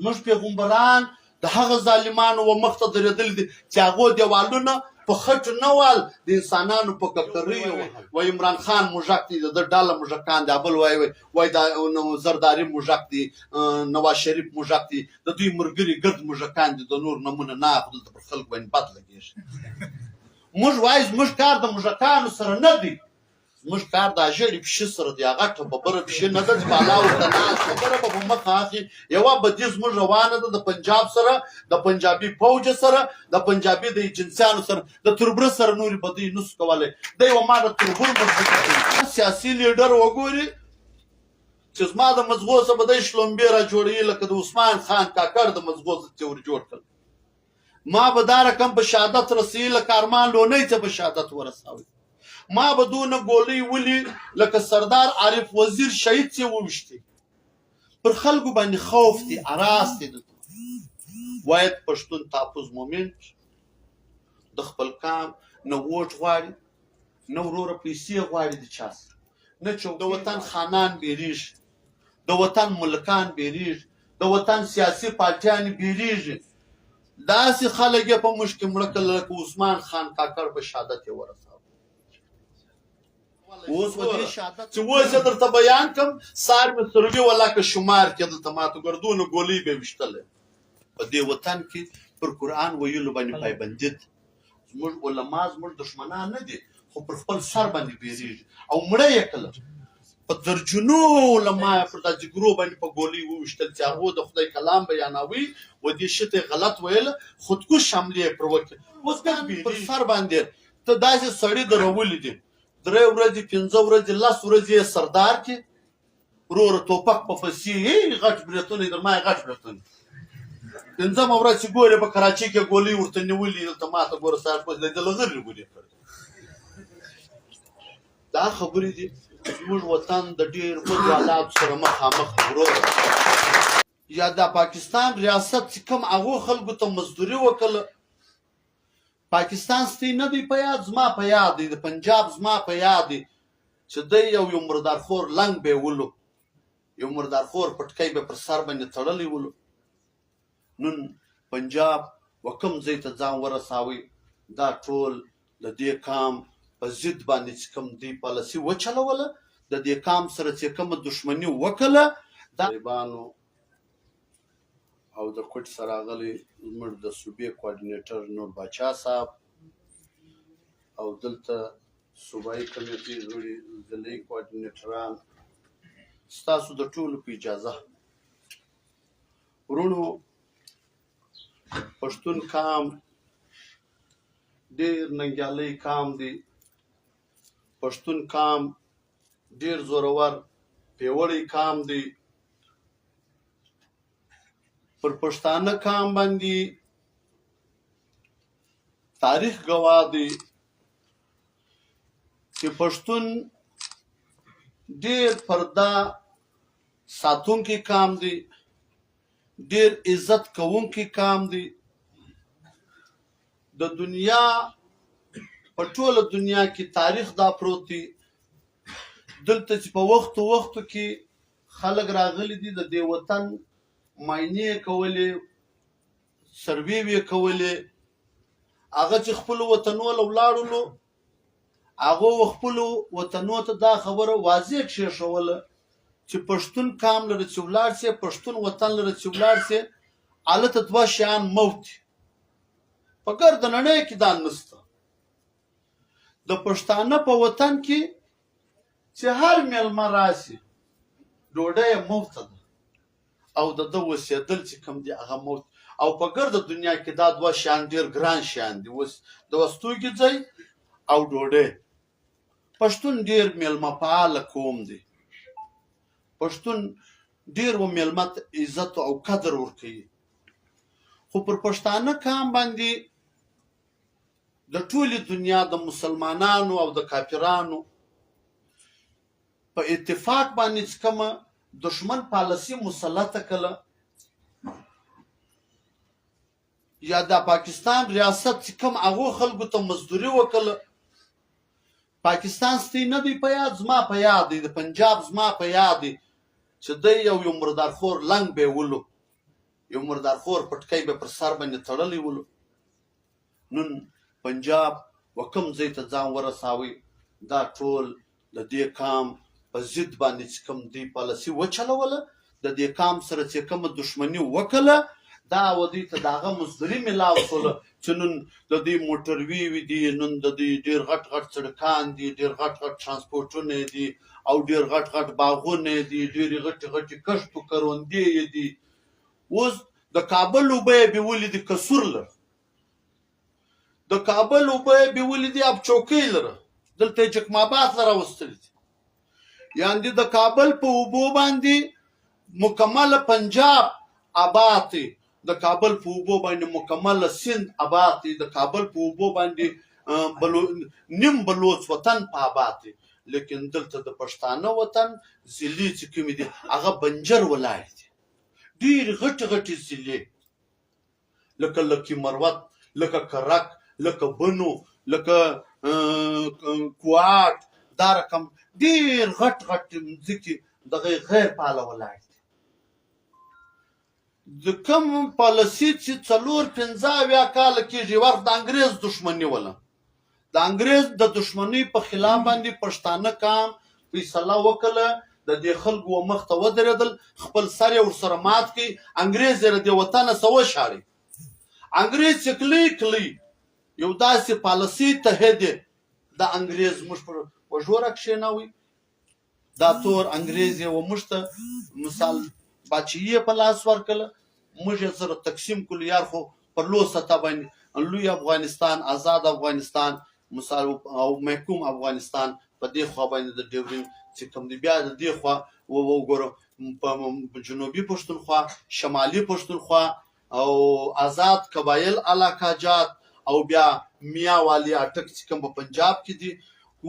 زموږ پیغمبران د هغه ظالمانو و مخ ته درېدلي دي چې هغو دېوالونه په خټو نه وهل، د انسانانو په ککریو وهل. وایي عمران خان موږک دی، د ده ډله موږکان دي، بل وایي وایي دا زرداري موږک دی، نواز شریف موږک دی، د دوی ملګري ګرد موږکان دي، د نور نومونه نه اخلو، دلته پر خلکو باندې بد لګېږي. موږ وایو زموږ کار د موږکانو سره نه دی، زموږ کار دا ژړې پښې سره دی، هغه ټببره پښې نه ده چې بالا ورته ناست خبره به په مخه اخلي. یوه بدي زموږ روانه ده د پنجاب سره، د پنجابي فوج سره، د پنجابي د ایجنسیانو سره، د تربره سره نورې بدۍ نسو کولی. دی و ما د تربور مضبوطه کوي. سیاسي لیډر وګوري چې زما د مزغو څخه به دی شلومبې را جوړوي لکه د عثمان خان کاکړ د مزغو څخه چې ور جوړ کړل. ما به دا رقم په شهادت رسوي لکه ارمان لونی ته په شهادت ورساوي. ما به دونه ګولۍ ولي لکه سردار عارف وزیر شهید چې وویشتي. پر خلکو باندې خوف دی، اراس دی. دلته باید پښتون تحفظ مومنټ د خپل کام نه ووټ غواړي، نه وروره پیسې غواړي د چا سره، نه چې د وطن خانان بیریږي، د وطن ملکان بیریږي، د وطن سیاسي پارټیانې بیریږي. داسې خلک یې په موږ کې مړه کړل لکه عثمان خان کاکړ په شهادت یې ورساوه. اوس به دې شهادت چې اوس یې درته بیان کړم، سار مې سروي ولا که شمار کې دلته ماته ګردونه ګولۍ به ویشتلې. په دې وطن کې پر قرآن ویلو باندې پایبندي ده. زموږ علما زموږ دښمنان نه دي، خو پر خپل سر باندې بیریږي او مړه یې کړل. په درجنو علما یې پر دا جګرو باندې په ګولۍ وویشتل چې هغو د خدای کلام بیاناوی و دې شي ته یې غلط ویل، خودکش حملې یې پر وکړې. اوس پر سر باندې ته داسې سړي درولي دي، درې ورځې، پنځه ورځې، لس ورځې یې سردار کې وروره توپک په پسې یې غټ برېتونه در ما یې غټ برېتونه. پنځمه ورځ چې ګورې په کراچۍ کې ګولۍ ورته نیولي، دلته ماته ګوره سهار پوه دی لغرې ګولې کړې. دا خبرې دي. زموږ وطن د ډېر بدو حالاتو سره مخامخ دی وروره. یا دا پاکستان ریاست چې کوم هغو خلکو ته مزدوري وکړه، پاکستان ستی نه دی په یاد، زما په یاد دی، د پنجاب زما په یاد دی چې دی یو یو مردارخور لنګ به ولو، یو مردارخور پټکی به پر سر باندې تړلی ولو. نن پنجاب و کوم ځای ته ځان ورساوی، دا ټول د دې کام په ضد باندې چې کوم دوی پالیسي وچلوله، د دې کام سره چې کومه دښمني وکړه، دا طالبانو او د کوټ سره راغلی زموږ د صوبې کوارډینیټر نور باچا صاحب او دلته صوبایي کمیټې غړي، ضلعي کوارډینیټران، ستاسو د ټولو په اجازه وروڼو، پښتون کام ډیر ننګیالی کام دی، پښتون کام ډیر زورور پیوړی کام دی. پر پښتانه کام باندې تاریخ ګواه دی چې پښتون ډیر پرده ساتونکی کام دی، ډیر عزت کوونکی کام دی. د دنیا په ټوله دنیا کې تاریخ دا پروت دی، دلته چې په وختو وختو کې خلک راغلي دي، د دې وطن ماینې یې کولې، سروې یې کولې، هغه چې خپلو وطنو له ولاړلو، هغو خپلو وطنو ته دا خبره واضح کښېښوله چې پښتون کام لره چې ولاړ شي، پښتون وطن لره چې ولاړ شي، هلته دوه شیان موت دي. په ګرده نړۍ کې دا نشته. د پښتانه په وطن کې چې هر میلمه راشي، ډوډۍ یې مفته ده او د ده اوسېدل چې کوم دي هغه مفت. او په ګرده دنیا کې دا دوه شیان ډېر ګران شیان دي، اوس د استوګې ځای او ډوډۍ. پښتون ډېر میلمه پاله قوم دی، پښتون ډېر و میلمه ته عزت او قدر ورکوي، خو پر پښتانه کام باندې د ټولې دنیا د مسلمانانو او د کافرانو په اتفاق باندې چې کومه دښمن پالیسي مسلطه کړه، یا د پاکستان ریاست چې کوم هغو خلکو ته مزدوري وکړه، پاکستان ستی نه دی په یاد، زما په یاد دی، د پنجاب زما په یاد دی چې دی یو یو مردارخور لنګ به ولو، یو مردارخور پټکی به پر سر باندې تړلی ولو. نن پنجاب و کوم ځای ته ځان ورساوی؟ دا ټول د دې قام په ضد باندې چې کوم دوی پالیسي وچلوله، د دې قام سره چې کومه دښمني وکړه، دا و دوی ته د هغه مزدوري ملاو شوله چې نن د دوی موټروي وي دي، نن د دوی ډېر غټ غټ سړکان دي، ډېر غټ غټ ترانسپورټونه دي او ډېر غټ غټ باغونه دي، ډېرې غټې غټې کښتو کروندې یې دي. اوس د کابل اوبه یې بیولې دي کسور لره، د کابل اوبه یې بیولې دي اب چوکۍ لره، دلته یې جکم آباد له راوستلي دي. یعنې د کابل په اوبو باندې مکمله پنجاب آباد دی، د کابل په اوبو باندې مکمله سند آباد دی، د کابل په اوبو باندې نیم بلوڅ وطن په آباد دی. لیکن دلته د پښتانه وطن ضلعې چې کومې دي هغه بنجر ولاړې دي، ډېرې غټې غټې ضلعې لکه لکي مروت، لکه کرک، لکه بنو، لکه کوهاټ، دا رقم ډېر غټ غټ مځکې دغه غیر پاله ولاړ دي. د کوم پالیسي چې 74-75 کاله کېږي وخت د انګرېز دښمني وله، د انګرېز د دښمنۍ په خلاف باندې پښتانه قام فیصله وکړه، د دې خلکو و مخ ته ودرېدل، خپل سر یې ورسره مات کړي، انګرېز یې له دې وطنه څه وشاړي. انګرېز چې کلی کلی یو داسې پالیسي ته دی، د انګرېز موږ پر وږو راکښېناوی، دا تور انګرېز یې و موږ ته مثال باچهي یې په لاس ورکړله، موږ یې سره تقسیم کړو. یار خو پر لو سطح باندې لوی افغانستان، آزاد افغانستان مثال او محکوم افغانستان په دې خوا باندې د ډیورین چې کوم دی، بیا د دې خوا وګوره په جنوبي پښتونخوا، شمالي پښتونخوا او آزاد قبایل علاقه جات او بیا میا والي اټک چې کوم په پنجاب کې دي.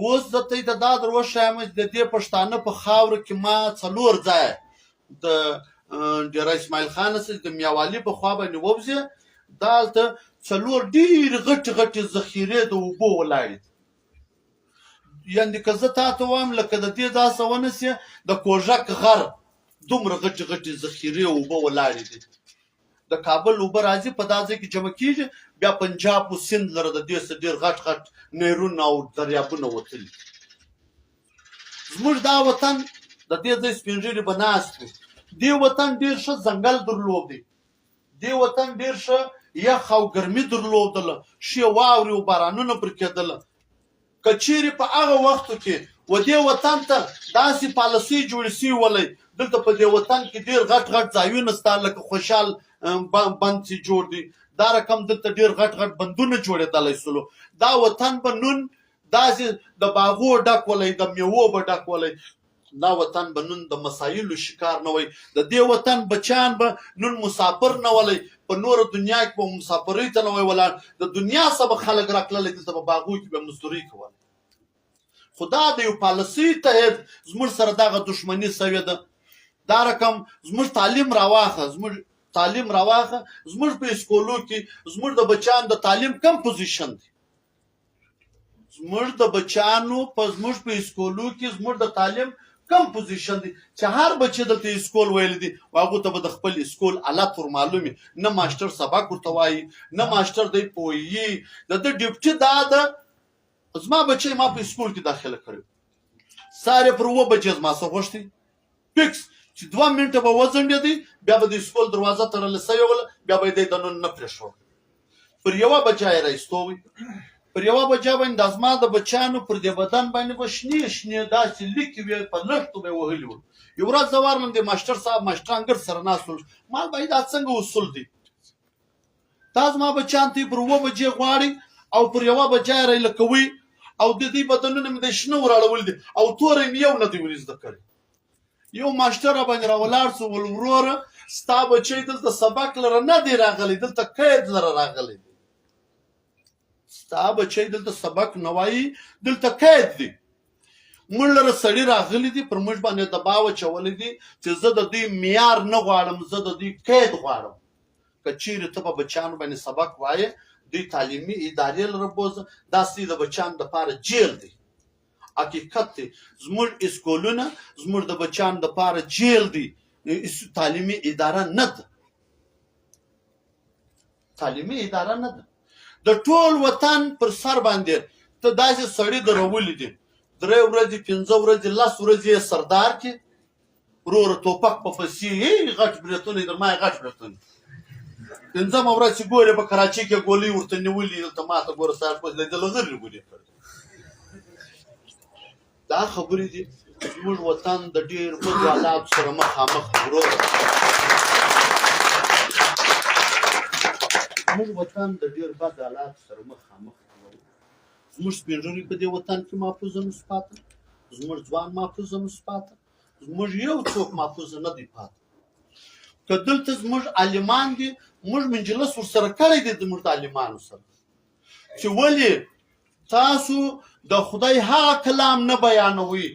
اوس زه ته دا در وښایم چې د دې پښتانه په خاوره کې ما 4 ځایه د ډېره اسماعیل خان څخه د میاوالي په خوا باندې ووځې، دالته 4 ډېرې غټې غټې ذخیرې د اوبو ولاړې دي. یعنې که زه تا ته وایم لکه د دې داسې ونه سي د کوژک غر دومره غټې غټې ذخیرې اوبه ولاړې دي. د کابل اوبه راځي په دا ځای کې جمع کېږي، بیا پنجاب و سند لره د دې څه ډېر غټ غټ نهرونه او دریابونه وتلي. زموږ دا وطن د دې ځای سپین ږیري به ناست وي، دې وطن ډېر ښه ځنګل درلود دی، دې وطن ډېر ښه یخ او ګرمي درلودله، ښې واورې او بارانونه پر کېدله. که چیرې په هغه وختو کې و دې وطن ته داسې پالیسۍ جوړې شوې ولی، دلته په دې وطن کې ډېر غټ غټ ځایونه شته لکه خوشحال بند چې جوړ دی، دا رقم دلته ډېر غټ غټ بندونه جوړېدلی سولو. دا وطن به نن داسې د باغو ډک ولی، د میوو به ډک ولی، دا وطن به نن د مسایلو شکار نه وای، د دې وطن بچیان به نن مسافر نه ولی، په نوره دنیا کې به مسافرۍ ته نه وای ولاړ، د دنیا څخه به خلک راکللی، دلته به باغو کې به مزدوري کوله. خو دا د یو پالیسۍ تحت زموږ سره دغه دښمني سوې ده. دا رقم زموږ تعلیم راواخه، زموږ تعلیم راواخه، زموږ په اسکولو کې زموږ د بچیانو د تعلیم کم پوزیشن دی، زموږ د بچیانو په زموږ په اسکولو کې زموږ د تعلیم کم پوزیشن دی چې هر بچی دلته اسکول ویل دي هغو ته به د خپل اسکول حالت ور معلوم وي، نه ماشټر سبق ورته وایي، نه ماشټر دی پوهیي. د ده ډیوټي دا ده، زما بچی ما په اسکول کې داخله کړی، سهار یې پر 7 بجې زما څه غوښتي فکس چې 2 منټه به وځنډېدی، بیا به د اسکول دروازه تړله سوې وله، بیا به یې دی دننه نه پرېښود. پر 1 بجه یې را ایستوی، پر 1 بجه باندې دا زما د بچیانو پر دې بدن باندې به شنې شنې داسې لیکې وې، په لښتو به یې وهلي ول. یو ورځ زه ورغلم د ماشټر صاحب ماشټر انګړ سره ناست ول، مال به دا څنګه اصول دی، دا زما بچیان ته پر 7 بجې غواړي او پر 1 بجه یې رایله کوي او د دې بدنونه مې د شنه وراړول دي او توری مې یو نه دی ور زده کړی. یو ماشټر راباندې راولاړ سو، ول وروره ستا بچی دلته سبق لره نه دی راغلی، دلته قید لره راغلی دی، ستا بچی دلته سبق نه وایي، دلته قید دی. موږ لره سړي راغلي دي، پر موږ باندې دباو اچولی دی چې زه د دوی معیار نه غواړم، زه د دوی قید غواړم. که چیرې ته په بچیانو باندې سبق وایې، دوی تعلیمي ادارې لره بوځه، دا ستاسې د بچیانو دپاره جیل دی. حقیقت دی، زموږ اسکولونه زموږ د بچیانو دپاره جیل دی، تعلیمي اداره نه ده. تعلیمي اداره نه ده. د ټول وطن پر سر باندې ته داسې سړي درولي دي، درې ورځې، پنځه ورځې، لس ورځې یې سردار کې وروره توپک په پسې ای غټ برېتونه در ما غټ برېتونه. پنځمه ورځ چې ګورې په کراچۍ کې ګولۍ ورته نیولي، دلته ماته ګوره سهار پوه د لغرې ګولۍ کړې. دا خبرې دي. زموږ وطن د ډېر بدو حالاتو سره مخامخ دی وروره. زموږ وطن د ډېر بد حالاتو سره مخامخ دی. زموږ سپین ږیري په دې وطن کې محفوظ نه شو پاته، زموږ ځوان محفوظ نه شو پاته، زموږ یو څوک محفوظ نه دی پاته. که دلته زموږ عالمان دي، موږ مجلس ورسره کړی دی، زموږ د عالمانو سره، چې ولې تاسو د خدای هغه کلام نه بیانوئ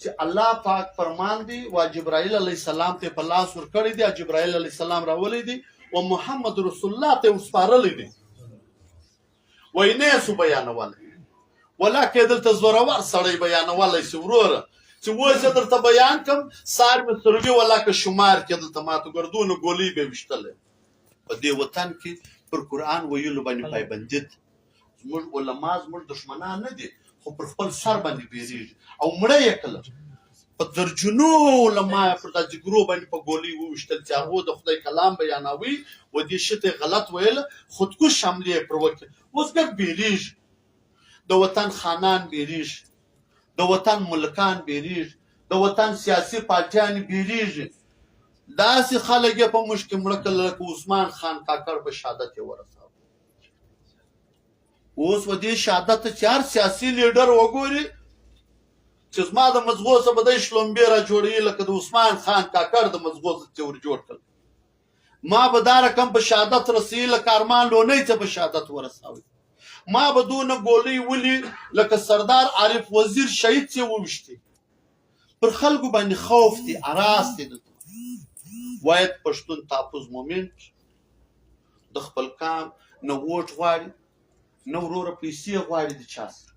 چې الله پاک فرمان دی و جبرائیل علیه السلام ته په لاس ورکړی دی، جبرائیل علیه السلام راولی دی و محمد رسول الله ته ورسپارلی دی، وای نه سو بیانولی. ولاکه دلته زورور سړی بیانولی سي وروره، چې اوس یې درته بیان کم سار مې سروي، ولاکه شمار کې دلته ماته ګردونه ګولۍ به ویشتلی. په دې وطن کې پر قرآن ویلو باندې پایبندي ده. زموږ علما زموږ دښمنان نه دي، خو پر خپل سر باندې بیریږي او مړه یې کړل. په درجنو علما یې پر دا جګرو باندې په ګولۍ وویشتل چې هغو د خدای کلام بیانوي و دې شي ته یې غلط ویل، خودکش حملې یې پر وکړې. اوس ګډ بیریږي، د وطن خانان بیریږي، د وطن ملکان بیریږي، د وطن سیاسي پارټیانې بیریږي. داسې خلک یې په موږ کې مړه کړل لکه عثمان خان کاکړ په شهادت یې ورساوه. اوس و دې شهادت ته چې هر سیاسي لیډر وګوري چې زما د مزغو څخه به دی شلومبې را جوړوي لکه د عثمان خان کاکړ د مزغو څخه چې ور جوړ کړل، ما به دا رقم په شهادت رسوي لکه ارمان لونی ته په شهادت ورساوي، ما به دونه ګولۍ ولي لکه سردار عارف وزیر شهید چې وویشتي. پر خلکو باندې خوف دی، اراس دی. دلته باید پښتون تحفظ مومنټ د خپل کام نه ووټ غواړي، نه وروره پیسې غواړي د چا سره،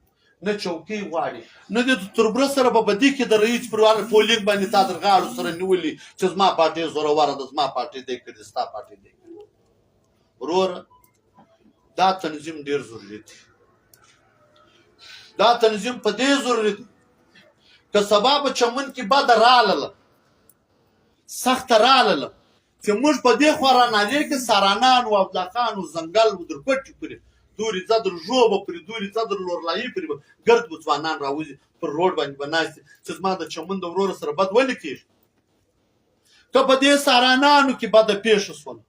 نه چوکۍ غواړي، نه د تربره سره په بدی کې د رئیس پر واره پولینګ باندې تا در غاړو سره نیولي چې زما پارټۍ زوروره ده، زما پارټۍ دی کړي، ستا پارټۍ دی کړي. وروره دا تنظیم ډیر ضروري دی، دا تنظیم په دې ضروري دی که سبا په چمن کې بده رالله، سخته رالله، چې موږ په دې خوا رانالې کې سارانان و عبدالله و ځنګل و در کوټې پورې دورې ځه در ژوبه پورې دورې ځه در لورلایي پورې به ګرد به ځوانان راوځي پر روډ باندې به ناست دي چې زما د چمن د وروره سره بد ولې کېږي. که په دې سارانانو کې بده پېښه شوله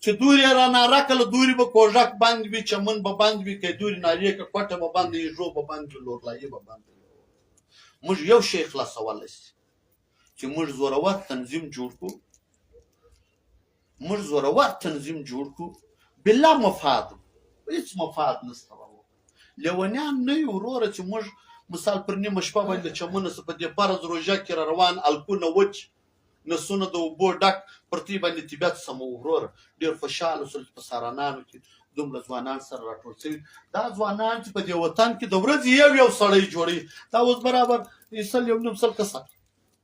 چې دورې را ناره کړله، دورې به کوژک بند وي، چمن به بند وي، که دورې نارې که کوټه به بند وي، ژوب به بند وي، لورلایي به بند وي. موږ یو شی خلاصولی شي چې موږ زورور تنظیم جوړ کړو، موږ زورور تنظیم جوړ کړو بلا مفاد، هیڅ مفاد نشته. لیونیان نه یو وروره چې موږ مثال پر نیمه شپه باندې چمنه څه په دې فرض روژه کې را روان الکونه وچ نسونه د اوبو ډک پر تی باندې طبیعت سمو وروره. ډېر خوشحاله شول چې په سارانانو کې دومره ځوانان سره راټول شوي. دا ځوانان چې په دې وطن کې د ورځې یو یو سړی جوړوي، دا اوس برابر سل یو نیم سل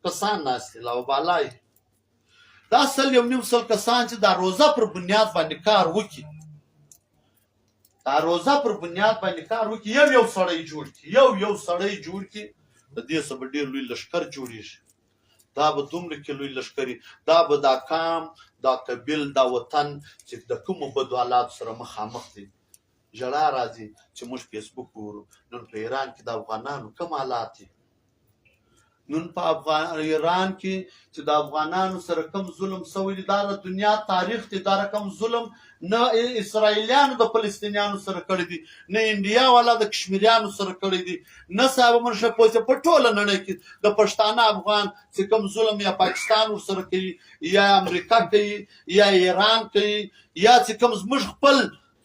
کسان ناست دي لاوبالای. دا سل یو نیم سل کسان چې دا روزه پر بنیاد باندې کار وکړي، دا روزه پر بنیاد باندې کار وکړي، یو یو سړی جوړ کړي، یو یو سړی جوړ کړي، د دې څخه به ډېر لوی لښکر جوړېږي. دا به دومره کې لوی لښکري، دا به دا کام، دا قبیل، دا وطن چې د کومو بدو حالاتو سره مخامخ دی. ژړا راځي چې موږ فیسبوک ګورو، نن په ایران کې د افغانانو کوم حالات دي، نن په ایران کې چې د افغانانو سره کوم ظلم سوی دی، دا د دنیا تاریخ دی. دا رقم ظلم نه اسرائیلیانو د فلسطینیانو سره کړی دی، نه انډیا والا د کشمیریانو سره کړی دی، نه صاحب منشه پوسه په ټوله نړۍ کې د پښتانه افغان چې کوم ظلم یا پاکستان ورسره کوي، یا امریکا کوي، یا ایران کوي، یا چې کوم زموږ خپل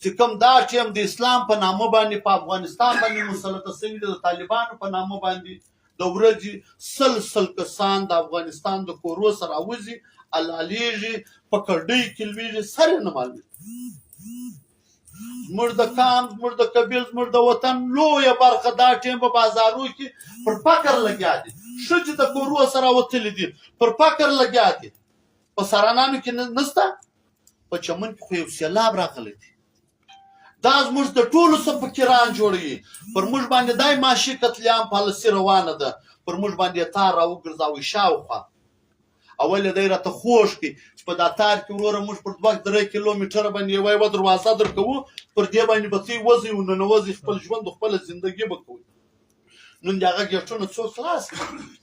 چې کوم دا ټیم د اسلام په نامه باندې په افغانستان باندې مسلط سوي دي، د طالبانو په نامه باندې د ورځې سل سل کسان د افغانستان د کورو سره راوځي، حلالېږي، په کډۍ کې لوېږي، سر یې نه معلومېږي. زموږ د کام، زموږ د قبیل، زموږ د وطن لویه برخه دا ټیم په بازارو کې پر فقر لګیا دي، ښځې د کورو سره راوتلي دي، پر فقر لګیا دي. په سارانانو کې نسته، په چمن کې خو یو سیلاب راغلی دی. دا زموږ د ټولو څه فکران جوړوي. پر موږ باندې دای معاشي قتل عام پالیسي روانه ده. پر موږ باندې تار راوګرځاوی شاوخوا. اول یې دی راته خوږ کړي چې په دا تار کې وروره موږ پر 2-3 کیلومتره باندې یوه یوه دروازه درکوو، پر دې باندې به تی وځئ او ننوځئ، خپل ژوند او خپله زندګي به کوئ. نن د هغه ګېټونه څوک خلاص کړي؟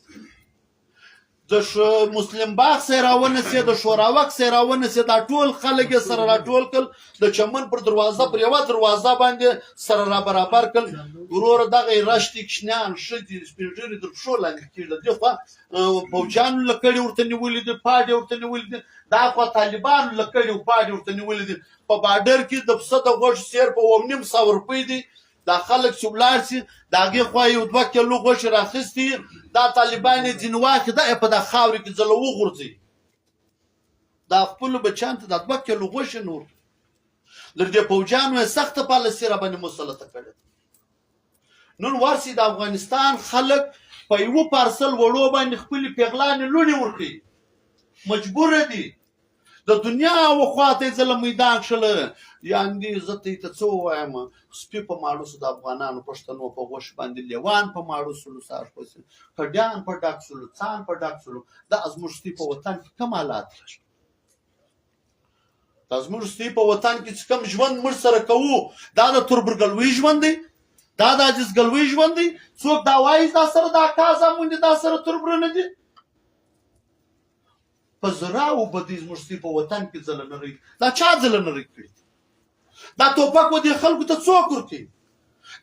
د مسلم باغ سره راونسې، د شوراوک سره راونسې، دا ټول خلک یې سره راټول کړل، د چمن پر دروازه، پر یوه دروازه باندې سره را برابر کړل. وروره دغه یې رش دي، کوچنیان، ښځې، سپین ږیري تر پښو لاندې کېږي. له دې خوا پوځیانو لکړې ورته نیولې دي، پاډې ورته نیولې دي، دا خوا طالبانو لکړې او پاډې ورته نیولې دي. په باډر کې د پسه د غوښې سیر په 750 روپۍ دی. دا خلک چې ولاړ سي د هغې خوا یو 2 کیلو غوښې راخیستې، دا طالبان یې ځینې واخلي، دا یې په دا خاورې کې ځله وغورځوي. دا خپلو بچیانو ته دا 2 کیلو غوښې نه ورکوي. در دې پوځیانو یې سخته پالیسي راباندې مسلطه کړې ده. نن ورسي د افغانستان خلک په یوه پارسل وړو باندې خپلې پیغلانې لوڼې ورکوي، مجبوره دي. د دنیا و خواته یې ځله میدان کښله. یاندې زه ته ته څه ووایم، سپي په ماړه سو د افغانانو پښتنو په غوښې باندې، لیوان په ماړه سولو، سار پسې کډیان په ډک سولو، څان په ډک سولو. دا زموږ سپي په وطن کې کوم حالات لري؟ دا زموږ سپي په وطن کې چې کوم ژوند موږ سره کوو، دا د تربورګلوۍ ژوند دی، دا د عاجزګلوۍ ژوند دی. څوک دا وایي دا سره د اکا زامن دي، دا سره تربرونه دي؟ په زراو بدی زموږ سپي په وطن کې ځله نری، دا چا ځله نری کړي دي؟ دا توپک و دې خلکو ته څوک ورکوي؟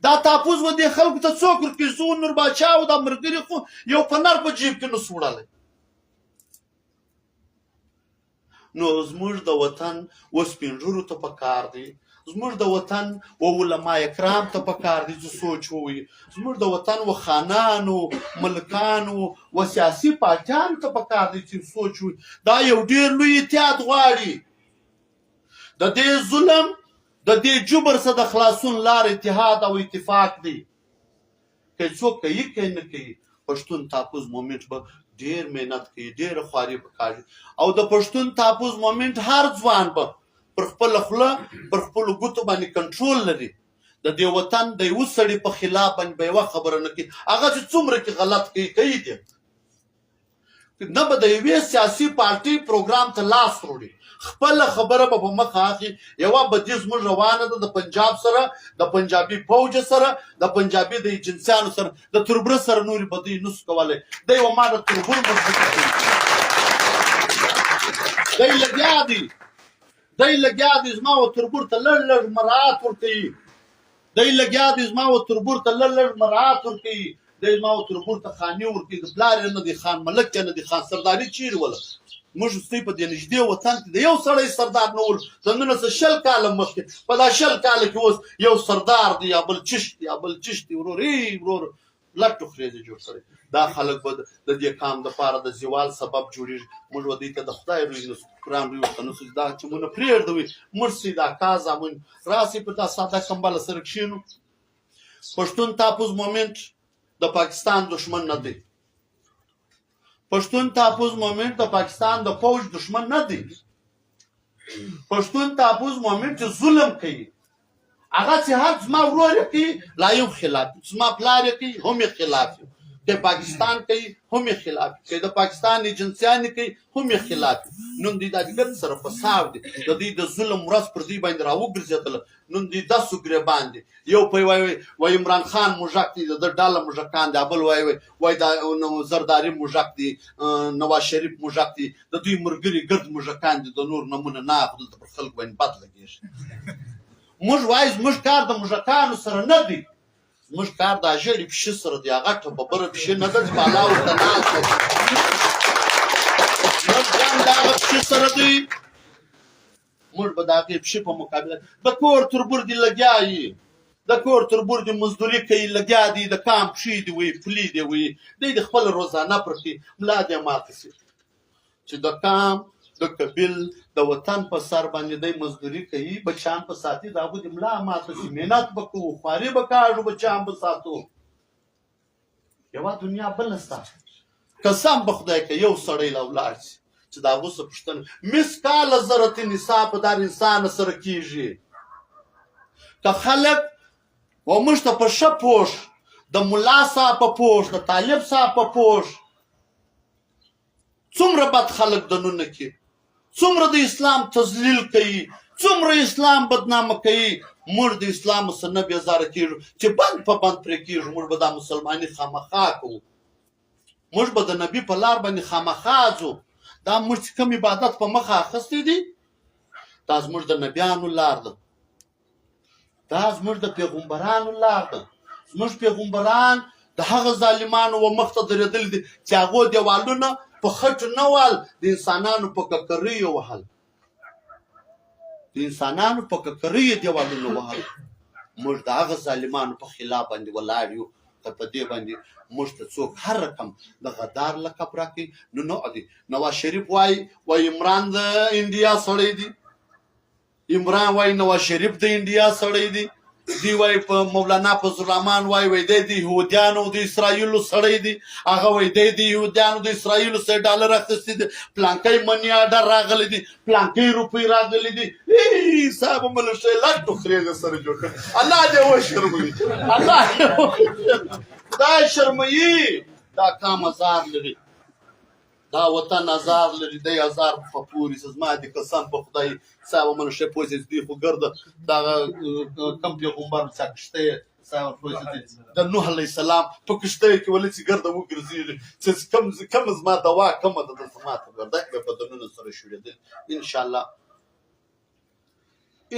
دا تاپوز و دې خلکو ته څوک ورکوي؟ زه نور باچا او دا ملګري خو یو فنر په جیب کې نسو وړلی. نو زموږ د وطن و سپین ږیرو ته پکار دی، زموږ د وطن و علما کرام ته پکار دی چې سوچ ووایي، زموږ د وطن و خانانو، ملکانو و سیاسي پارټیانو ته پکار دی چې سوچ ووایي. دا یو ډېر لوی احتیاط غواړي. د دې ظلم، د دې جبر څخه د خلاصون لار اتحاد او اتفاق دی. که څوک کوي که نه کوي، پښتون تحفظ مومنټ به ډېر محنت کوي، ډېره خواري به کاږي. او د پښتون تحفظ مومنټ هر ځوان به پر خپله خوله، پر خپلو ګوتو باندې کنټرول لري. د دې وطن د یو سړي په خلاف باندې به یوه خبره نه کوي، هغه چې څومره کې غلط کوي کوي دی. نه به د یوې سیاسي پارټۍ پروګرام ته لاس وروړي، خپله خبره به په مخه اخلي. یوه بدي زموږ روانه ده د پنجاب سره، د پنجابي فوج سره، د پنجابي د ایجنسیانو سره، د تربره سره نورې بدۍ نسو کولی. دی و ما د تربور مضبوطي کوي. دی لګیا دی، دی لګیا دی زما و تربور ته لږ لږ مراعات ورکوي. دی لګیا دی زما و تربور ته لږ لږ مراعات ورکوي. دی زما و تربور ته خاني ورکوي. د پلار یې نه دی خان، ملک یې نه دی خان، سرداري چیرې وله؟ موږ ستۍ په دې نږدې وطن کې د یو سړی سردار نه ول. د نن څه 20 کاله مخکې، په دا 20 کاله کې اوس یو سردار دی یا بل چش دی یا بل چش دی. ورور ای ورور لټو خرېزې جوړ کړی. دا خلک به د دې قام دپاره د زوال سبب جوړېږي. موږ به دوی ته د خدای روی نسو، قرآن روی ورته نسو. دا چې موږ پرېږدوي، موږ سي دا کا زامن راسي په دا ساده کمبله سره کښېنو. پښتون تحفظ مومنټ د پاکستان دښمن نه دی. پښتون تحفظ مومنټ د پاکستان د فوج دښمن نه دی. پښتون تحفظ مومنټ چې ظلم کوي، هغه چې هر زما ورور یې کوي لا یې هم خلاف، زما پلار یې کوي هم یې خلاف، که پاکستان کوي هم یې خلاف، که د پاکستان ایجنسیانې کوي هم یې خلاف. نن دوی دا ګرد سره په ساو دي. د دوی د ظلم ورځ پر دوی باندې راوګرځېدله. نن دوی داسو ګرېبان دي. یو پی وای وای عمران خان موږک دی، د ده ډله موږکان دي. بل وای وای دا زرداري موږک دی، نواز شریف موږک دی. د دوی ملګري ګرد موږکان دي. د نور نمونه نه اخلو، دلته پر خلکو باندې بد لګېږي. موږ وایو زموږ کار د موږکانو سره نه دی، زموږ کار د ژړې پښې سره دی. هغه ټببره پښې نه ده چې بالا ورته ناست دی. زموږ جنګ د هغه پښې سره دی. موږ به د هغې پښې په مقابله د کور تربور دي لګیا یي، د کور تربور دي مزدوري کوي لګیا دي، د کام پښې دي وي، پلي دي وي، دی د خپل روزانه پر کوي. ملا دې ماته شي چې د کام، د قبیل، د وطن په سر باندې دی مزدوري کوي، بچیان په ساتي. د هغو دې ملا ماته شي. محنت به کوو، خواري به کاږو، بچیان به ساتو. یوه دنیا بله ستا قسم به خدای که یو سړی لا ولاړ شي چې د هغو څه پوښتنه مثقال ذرة حساب په دار انسان سره کیږي. که خلک و موږ ته په ښه پوښ، د ملا صاحب په پوښ، د طالب صاحب په پوښ، څومره بد خلک دننه کې، څومره د اسلام تذلیل کوي، څومره اسلام بدنامه کوي، موږ د اسلام څخه نه بېزاره کېږو چې بند په بند پرې کېږو. موږ به دا مسلماني خامخا کوو، موږ به د نبي په لار باندې خامخا ځو. دا موږ چې کوم عبادت په مخه اخیستی دی، دا زموږ د نبیانو لار ده، دا زموږ د پیغمبرانو لار ده. زموږ پیغمبران د هغه ظالمانو و مخ ته درېدل دي چې هغو دیوالونه په خټو نه وهل، د انسانانو په ککریو وهل، د انسانانو په ککریو دیوالونه وهل. موږ د هغه ظالمانو په خلاف باندې ولاړ یو. که په دې باندې موږ ته څوک هر رقم د غدار لقب راکوي نو نه دی. نواز شریف وایي، وایي عمران د انډیا سړی دی، عمران وایي نواز شریف د انډیا سړی دی، دی وایي په مولانا فضل الرحمن وایي، وایي دی د یهودیانو د اسراییلو سړی دی، هغه وایي دی د یهودیانو د اسراییلو سره ډالر اخیستي دي، پلانکی مني آرډر راغلی دی، پلانکی روپۍ راغلي دي. ای صاحب ملشه لټو خرېږه سره جوړ کړ. الله دې وشرموي، الله دې وشرموي، خدای شرموي. دا کام ازار لري، دا وطن ازار لري، دی ازار په پورې زما دې قسم په خدای صاحب ملشه پوه شي. دوی خو ګرده دغه کوم پیغمبر چې کښته صاحب پوه شي، د نوح علیه السلام په کښتۍ کې ولې چې ګرده وګرځېږي، چې کوم زما دوا کومه ده، زما ته ګرده به بدنونه سره شورېدل. انشاءالله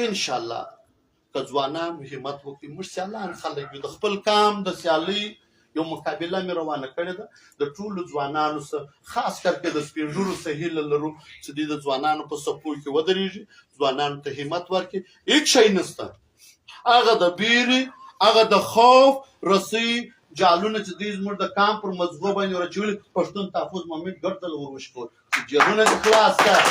انشاءالله که ځوانان همت وکړي، موږ سیالان خلک یو، د خپل کام د سیالۍ یو مقابله مې روانه کړې ده د ټولو ځوانانو سره، خاص کر کې د سپینږیرو څخه هیله لرو چې دوی د ځوانانو په صفو کې ودرېږي، ځوانانو ته همت ورکړي. هیڅ شی نشته، هغه د بیرې، هغه د خوف رسۍ جالونه چې دوی زموږ د کام پر مزغو باندې ورچولي، پښتون تحفظ مومنټ ګډ ځل ور وشکول چې جیلونه دې خلاص کړه،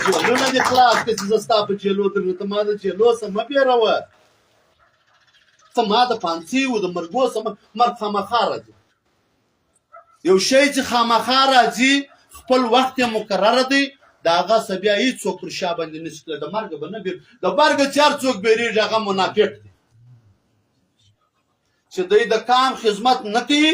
جیلونه دې خلاص کړه، چې زه ستا په جیلو درنه، ته ما د جیلو څخه مه بېروه، ته ما د پانسۍ او د مرګو څخه، مرګ خامخا راځي. یو شی چې خامخا راځي خپل وخت یې مقرره دی، د هغه څه بیا هیڅوک پر شا باندې نشي تللی. د مرګه به نه بېر، د مرګه چې هر څوک بېرېږي هغه منافق دی، چې دی د کام خدمت نه کوي،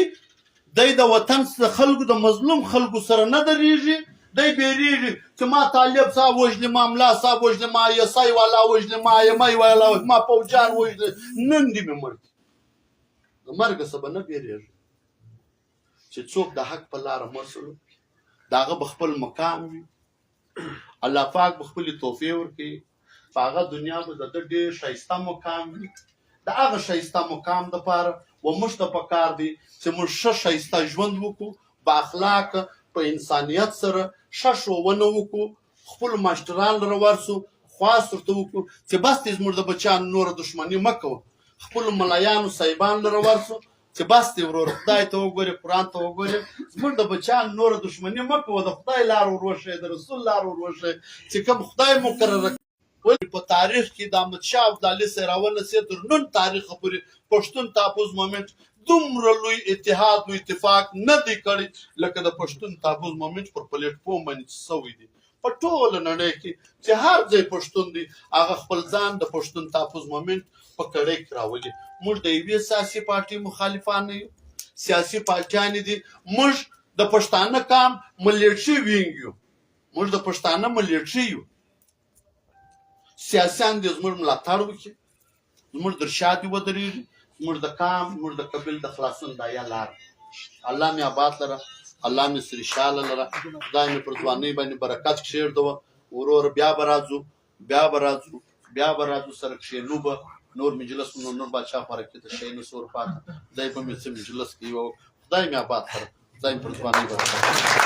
دی د وطن د خلکو د مظلوم خلکو سره نه درېږي، دی بېرېږي چې ما طالب صاحب وژلي، ما ملا صاحب وژلي، ما ایس آی والا وژلي، ما ایم آی والا وژلي، ما پوجان وژلي، نن دې مې مړ کړي. د مرګه څه به نه بېرېږي. چې څوک د حق په لاره مړ شول، د هغه به خپل مقام وي، الله پاک به خپلې تحفې ورکوي، په هغه دنیا به د ده ډېر ښایسته مقام وي. د هغه ښایسته مقام دپاره و موږ ته پکار دی چې موږ ښه ښایسته ژوند وکړو، با اخلاقه، په انسانیت سره ښه ښوونه وکړو، خپلو ماشټران لره ورسو، خواست ورته وکړو چې بس دی زموږ د بچیانو نوره دښمني مه کوه، خپلو ملایانو صاحبان لره ورسو چې بس دی ورور، خدای ته وګورې، قرآن ته وګورې، زموږ د بچیانو نوره دښمني مه کوه، د خدای لار ور وښیه، د رسول لار ور وښیه چې کوم خدای مقرره. ولې په تاریخ کې د احمدشاه ابدالي سره راونسې تر نن تاریخه پورې پښتون تحفظ مومنټ دومره لوی اتحاد و اتفاق نه دی کړی لکه د پښتون تحفظ مومنټ پر پلیټفارم باندې چې سوی دی. په ټوله نړۍ کې چې هر ځای پښتون دی هغه خپل ځان د پښتون تحفظ مومنټ په کړۍ کې راولي. موږ د یوې سیاسي پارټۍ مخالفان نه یو، سیاسي پارټیانې دي. موږ د پښتانه کام ملیټري وینګ یو، موږ د پښتانه ملیټري یو. سیاسیان دې زموږ ملاتړ وکړي، زموږ در شا دې ودرېږي، زموږ د کام، زموږ د قبیل د خلاصون دا یا لار. الله مې آباد لره، الله مې سرشاله لره، خدای مې پر ځوانۍ باندې برکت کښېږدوه. ورور بیا به راځو، بیا به راځو، بیا به راځو، سره کښېنو به. نور مجلس نو نور باچا خوراکي ته شی نه سور پاته، خدای به مې څه مجلس کوي. خدای مې آباد لره، خدای مې پر ځوانۍ برکت.